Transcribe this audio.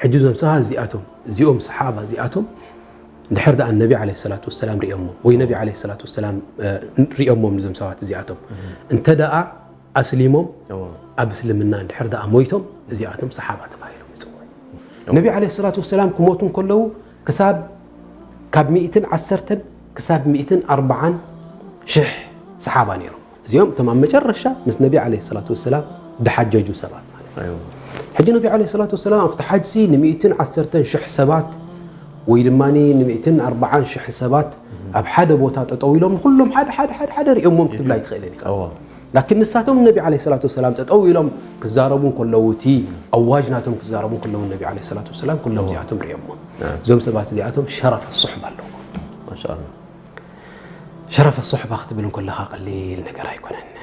ሕጂ እዞም ሰባት እዚኣቶም እዚኦም ሰሓባ እዚኣቶም ድሕር ደኣ ነቢ ዓለይሂ ሰላቱ ወሰላም ሪኦሞ ወይ ነቢ ዓለይሂ ሰላቱ ወሰላም እ፣ ሪኦሞም እዞም ሰባት እዚኣቶም እንተ ደኣ ኣስሊሞም እዎ ኣብ እስልምና እንድሕር ደኣ ሞይቶም እዚኣቶም ሰሓባ ተባሂሎም ይፅውዑ። ነቢ ዓለይሂ ሰላቱ ወሰላም ክሞቱ እንከለዉ ክሳብ ካብ ሚእትን ዓሰርተን ክሳብ ሚእትን ኣርባዓን ሽሕ ሰሓባ ነይሮም። እዚኦም እቶም ኣብ መጨረሻ ምስ ነቢ ዓለይሂ ሰላቱ ወሰላም ዝሓጀጁ ሰባት ማለት እዩ። ኣይዎ ሕጂ ነቢ ዓለይሂ ሰላቱ ወሰላም ኣብቲ ሓጅሲ ንሚእትን ዓሰርተን ሽሕ ሰባት ወይ ድማ ንሚእትን ኣርባዓን ሽሕ ሰባት ኣብ ሓደ ቦታ ጠጠው ኢሎም ንኩሎም ሓደ ሓደ ሓደ ሓደ ሪኦሞም ክትብላ ኣይትኽእልን ኢኻ። እዎ ላኪን ንሳቶም ነቢ ዓለይሂ ሰላቱ ወሰላም ጠጠው ኢሎም ክዛረቡ እንከለዉ እቲ ኣዋጅ ናቶም ክዛረቡ እንከለዉ ነቢ ዓለይሂ ሰላቱ ወሰላም ኩሎም እዚኣቶም ሪኦሞም። እዞም ሰባት እዚኣቶም ሸረፈ ሱሕባ ኣለዎም። ማሻኣላ ሸረፈ ሱሕባ ክትብል እንከለኻ ቀሊል ነገር ኣይኮነን።